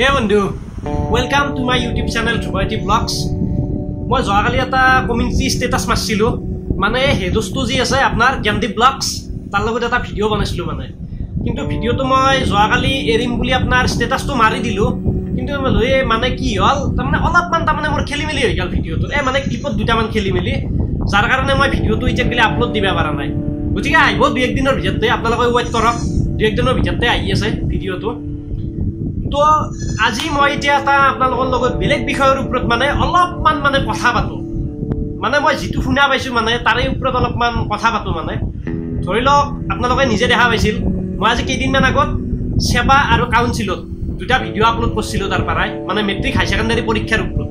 হে বন্ধু, welcome to my YouTube channel Dhrubajyoti blogs. মই যোৱাকালি এটা কমিউনিটি ষ্টেটাছ মাৰিছিলোঁ, মানে সেই দোস্তটো যি আছে আপোনাৰ জ্ঞানদীপ ব্লগছ, তাৰ লগত এটা ভিডিঅ' বনাইছিলোঁ মানে। কিন্তু ভিডিঅ'টো মই যোৱাকালি এৰিম বুলি আপোনাৰ ষ্টেটাছটো মাৰি দিলোঁ, কিন্তু মানে কি হ'ল, তাৰমানে অলপমান তাৰমানে মোৰ খেলি মেলি হৈ গ'ল ভিডিঅ'টো, এই মানে ক্লিপত দুটামান খেলি মেলি, যাৰ কাৰণে মই ভিডিঅ'টো এতিয়া গ'লে আপলোড দিব পৰা নাই। গতিকে আহিব দুই একদিনৰ ভিতৰতে, আপোনালোকে ৱেইট কৰক, দুই একদিনৰ ভিতৰতে আহি আছে ভিডিঅ'টো। তো আজি মই এতিয়া এটা আপোনালোকৰ লগত বেলেগ বিষয়ৰ ওপৰত মানে অলপমান মানে কথা পাতোঁ, মানে মই যিটো শুনা পাইছোঁ মানে তাৰে ওপৰত অলপমান কথা পাতোঁ। মানে ধৰি লওক আপোনালোকে নিজে দেখা পাইছিল, মই আজি কেইদিনমান আগত সেৱা আৰু কাউন্সিলত দুটা ভিডিঅ' আপলোড কৰিছিলোঁ, তাৰ পৰাই মানে মেট্ৰিক হাই ছেকেণ্ডাৰী পৰীক্ষাৰ ওপৰত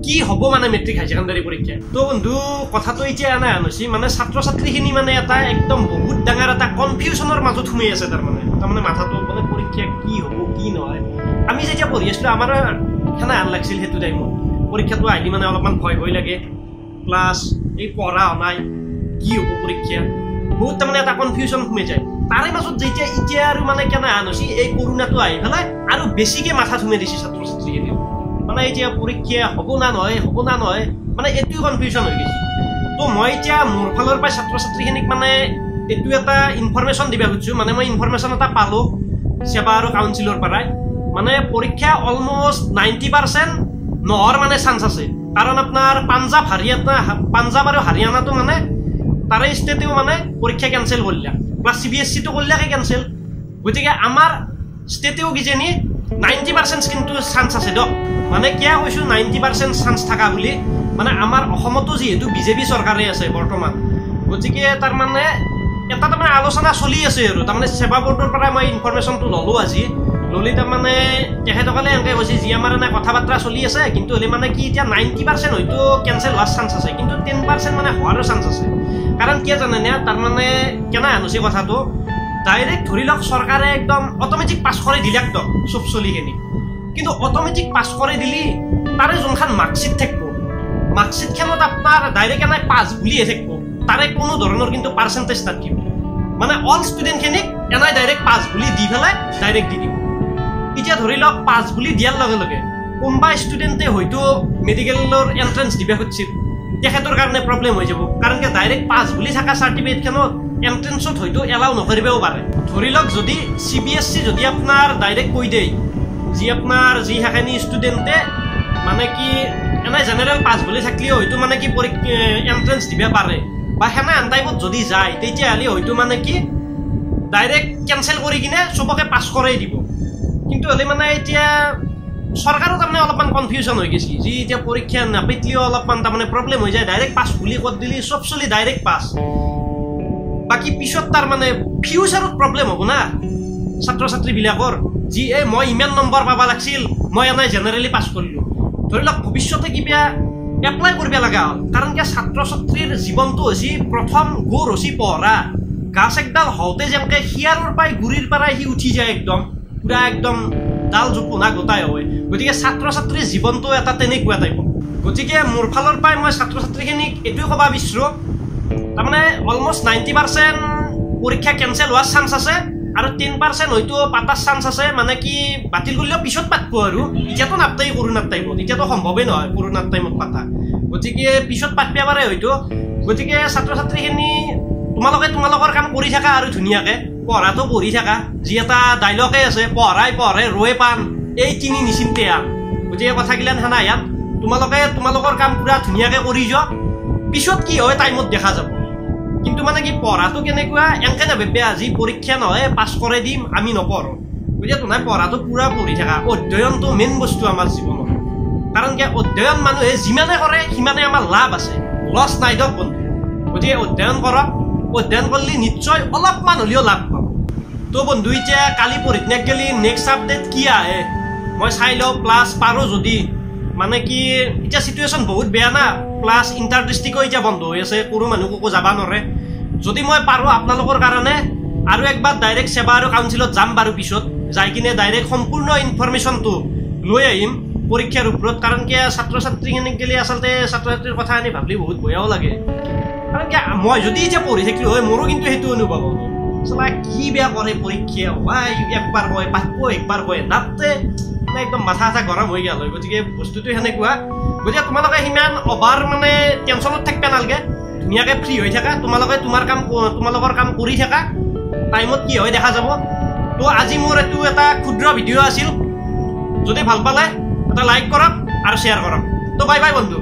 কি হ'ব মানে মেট্ৰিক হাই ছেকেণ্ডাৰী পৰীক্ষা। তো বন্ধু কথাটো এতিয়া এনে হৈছে, মানে ছাত্ৰ ছাত্ৰীখিনি মানে এটা একদম বহুত ডাঙৰ এটা কনফিউশ্যনৰ মাজত সোমাই আছে। তাৰমানে মাথাটো মানে পৰীক্ষা কি হ'ব কি নহয়। আমি যেতিয়া পঢ়ি আছিলোঁ আমাৰ সেনে আন লাগিছিল সেইটো টাইমত, পৰীক্ষাটো আহিলে মানে অলপমান ভয় ভয় লাগে, প্লাছ এই পঢ়া নাই কি হ'ব পৰীক্ষা, বহুত তাৰমানে এটা কনফিউশ্যন সোমাই যায়। তাৰে মাজত যেতিয়া এতিয়া আৰু মানে কেনে আন হৈছে, এই কৰোণাটো আহি পেলাই আৰু বেছিকৈ মাথাত সোমাই দিছে ছাত্ৰ ছাত্ৰীখিনি, মানে এতিয়া পৰীক্ষা হ'ব না নহয়, হ'ব না নহয়, মানে এইটোৱে কনফিউশ্যন হৈ গৈছে। তো মই এতিয়া মোৰ ফালৰ পৰাই ছাত্ৰ ছাত্ৰীখিনিক মানে এইটো এটা ইনফৰমেশ্যন দিব খুজিছোঁ, মানে মই ইনফৰমেশ্যন এটা পালোঁ সেৱা আৰু কাউন্সিলৰ পৰাই, মানে পৰীক্ষা অলমষ্ট 90% নোহোৱাৰ মানে চান্স আছে। কাৰণ আপোনাৰ পাঞ্জাৱ হাৰিয়ানা, পাঞ্জাৱ আৰু হাৰিয়ানাটো মানে তাৰে ষ্টেটেও মানে পৰীক্ষা কেঞ্চেল কৰিলে, প্লাছ CBSE তো কৰিলাকে কেঞ্চেল। গতিকে আমাৰ ষ্টেটেও কিজানি 90% কিন্তু চান্স আছে দিয়ক। মানে কিয় কৈছোঁ 90% চান্স থকা বুলি, মানে আমাৰ অসমতো যিহেতু বিজেপি চৰকাৰেই আছে বৰ্তমান, গতিকে তাৰমানে এটা তাৰমানে আলোচনা চলি আছে আৰু তাৰমানে সেৱা বৰ্ডৰ পৰাই মই ইনফৰমেশ্যনটো ল'লোঁ আজি, ল'লি তাৰমানে তেখেতসকলে এনেকৈ কৈছে যি আমাৰ এনে কথা বাৰ্তা চলি আছে, কিন্তু হ'লে মানে কি এতিয়া 90% হয়তো কেঞ্চেল হোৱাৰ চান্স আছে, কিন্তু 10% মানে হোৱাৰো চান্স আছে। কাৰণ কিয় জানেনে, তাৰমানে কেনে আনুছে কথাটো, ডাইৰেক্ট ধৰি লওক চৰকাৰে একদম অট'মেটিক পাছ কৰি দিলে একদম চব চলিখিনি, কিন্তু অট'মেটিক পাছ কৰি দিলি তাৰে যোনখন মাৰ্কশ্বিট থাকিব, মাৰ্কশ্বিটখনত আপোনাৰ ডাইৰেক্ট এনে পাছ বুলিয়ে থাকিব, তাৰে কোনো ধৰণৰ কিন্তু পাৰ্চেণ্টেজ নাথাকিব। মানে অল ষ্টুডেণ্টখিনিক এনাই ডাইৰেক্ট পাছ বুলি দি পেলাই ডাইৰেক্ট দি দিব। এতিয়া ধৰি লওক পাছ বুলি দিয়াৰ লগে লগে কোনোবা ষ্টুডেণ্টে হয়তো মেডিকেলৰ এণ্ট্ৰেঞ্চ দিব খুজিছিল, তেখেতৰ কাৰণে প্ৰব্লেম হৈ যাব, কাৰণ কি ডাইৰেক্ট পাছ বুলি থকা চাৰ্টিফিকেটখনত এণ্ট্ৰেঞ্চত হয়তো এলাউ নকৰিবও পাৰে। ধৰি লওক যদি CBSE যদি আপোনাৰ ডাইৰেক্ট কৈ দিয়ে যি আপোনাৰ যি সেইখিনি ষ্টুডেণ্টে মানে কি এনে জেনেৰেল পাছ বুলি থাকিলেও হয়তো মানে কি পৰীক্ষা এণ্ট্ৰেঞ্চ দিব পাৰে বা সেনে আন টাইপত যদি যায়, তেতিয়াহ'লে হয়তো মানে কি ডাইৰেক্ট কেঞ্চেল কৰি কিনে চবকে পাছ কৰাই দিব। কিন্তু হ'লে মানে এতিয়া চৰকাৰো তাৰমানে অলপমান কনফিউশ্যন হৈ গৈছে, যি এতিয়া পৰীক্ষা নাপাতিলেও অলপমান তাৰমানে প্ৰব্লেম হৈ যায়, ডাইৰেক্ট পাছ বুলি ক'ত দিলি চব চলি ডাইৰেক্ট পাছ, বাকী পিছত তাৰমানে ফিউচাৰত প্ৰব্লেম হ'ব না ছাত্ৰ ছাত্ৰীবিলাকৰ, যি এই মই ইমান নম্বৰ পাব লাগছিল মই এনেই জেনেৰেলি পাছ কৰিলোঁ। ধৰি লওক ভৱিষ্যতে কিবা এপ্লাই কৰিব লগা হ'ল, কাৰণ কিয় ছাত্ৰ ছাত্ৰীৰ জীৱনটো হৈছে প্ৰথম গৌৰ হৈছে পঢ়া, গাছ একডাল হওঁতে যেনেকৈ শিয়াৰৰ পৰাই গুৰিৰ পৰাই সি উঠি যায় একদম পূৰা একদম ডাল জোপোনা গোটাই হয়, গতিকে ছাত্ৰ ছাত্ৰীৰ জীৱনটো এটা তেনেকুৱা টাইপৰ। গতিকে মোৰ ফালৰ পৰাই মই ছাত্ৰ ছাত্ৰীখিনিক এইটোৱে ক'ব বিচাৰোঁ, তাৰমানে অলমষ্ট 90% পৰীক্ষা কেঞ্চেল হোৱাৰ চান্স আছে আৰু 10% হয়তো পাতাৰ চান্স আছে, মানে কি বাতিল কৰিলেও পিছত পাতব আৰু, এতিয়াতো নাপাতেই কৰোণাৰ টাইমত, এতিয়াতো সম্ভৱেই নহয় কৰোণাৰ টাইমত পাতা, গতিকে পিছত পাতিব পাৰে হয়তো। গতিকে ছাত্ৰ ছাত্ৰীখিনি তোমালোকে তোমালোকৰ কাম কৰি থাকা আৰু ধুনীয়াকৈ পঢ়াটো পঢ়ি থাকা, যি এটা ডাইলগে আছে পঢ়াই পঢ়ে ৰৈ পান এই তিনি নিচিন্তে আন, গতিকে কথাগিলান সেনা ইয়াত তোমালোকে তোমালোকৰ কাম পূৰা ধুনীয়াকৈ কৰি যোৱা, পিছত কি হয় টাইমত দেখা যাব। কিন্তু মানে কি পঢ়াটো কেনেকুৱা এনেকৈ নাভাবিবা আজি পৰীক্ষা নহয় পাছ কৰাই দিম আমি নপঢ়োঁ, গতিকে তোমাৰ পঢ়াটো পূৰা পঢ়ি থাকা, অধ্যয়নটো মেইন বস্তু আমাৰ জীৱনত, কাৰণ কি অধ্যয়ন মানুহে যিমানে কৰে সিমানে আমাৰ লাভ আছে, লছ নাই দিয়ক বন্ধু। গতিকে অধ্যয়ন কৰক, অধ্যয়ন কৰিলে নিশ্চয় অলপমান হ'লেও লাভ পাব। তো বন্ধু এতিয়া কালি পৰহিদিনাক গ'লে নেক্সট আপডেট কি আহে মই চাই লওঁ, প্লাছ পাৰোঁ যদি মানে কি এতিয়া চিটুৱেশ্যন বহুত বেয়া না, প্লাছ ইণ্টাৰ ডিষ্ট্ৰিক্টো এতিয়া বন্ধ হৈ আছে, কোনো মানুহ ক'তো যাব নোৱাৰে। যদি মই পাৰোঁ আপোনালোকৰ কাৰণে আৰু একবাৰ ডাইৰেক্ট সেৱা আৰু কাউন্সিলত যাম বাৰু, পিছত যাই কিনে ডাইৰেক্ট সম্পূৰ্ণ ইনফৰমেশ্যনটো লৈ আহিম পৰীক্ষাৰ ওপৰত, কাৰণ কিয় ছাত্ৰ ছাত্ৰীখিনিক গ'লে আচলতে ছাত্ৰ ছাত্ৰীৰ কথা আনি ভাবিলে বহুত বেয়াও লাগে, কাৰণ কিয় মই যদি এতিয়া পঢ়ি থাকিলোঁ হয় মোৰো কিন্তু সেইটো অনুভৱ হ'ব, চালা কি বেয়া কৰে পৰীক্ষা, একবাৰ কয় পাতব একবাৰ কয় নাপাতে, মানে একদম মাথা চাথা গৰম হৈ গ'ল হয়। গতিকে বস্তুটো সেনেকুৱা। গতিকে তোমালোকে সিমান অভাৰ মানে টেনশ্যনত থাকিব নালাগে, ধুনীয়াকৈ ফ্ৰী হৈ থাকা, তোমালোকে তোমাৰ কাম তোমালোকৰ কাম কৰি থাকা, টাইমত কি হয় দেখা যাব। তো আজি মোৰ এইটো এটা ক্ষুদ্ৰ ভিডিঅ' আছিল, যদি ভাল পালে এটা লাইক কৰক আৰু শ্বেয়াৰ কৰক। তো বাই বাই বন্ধু।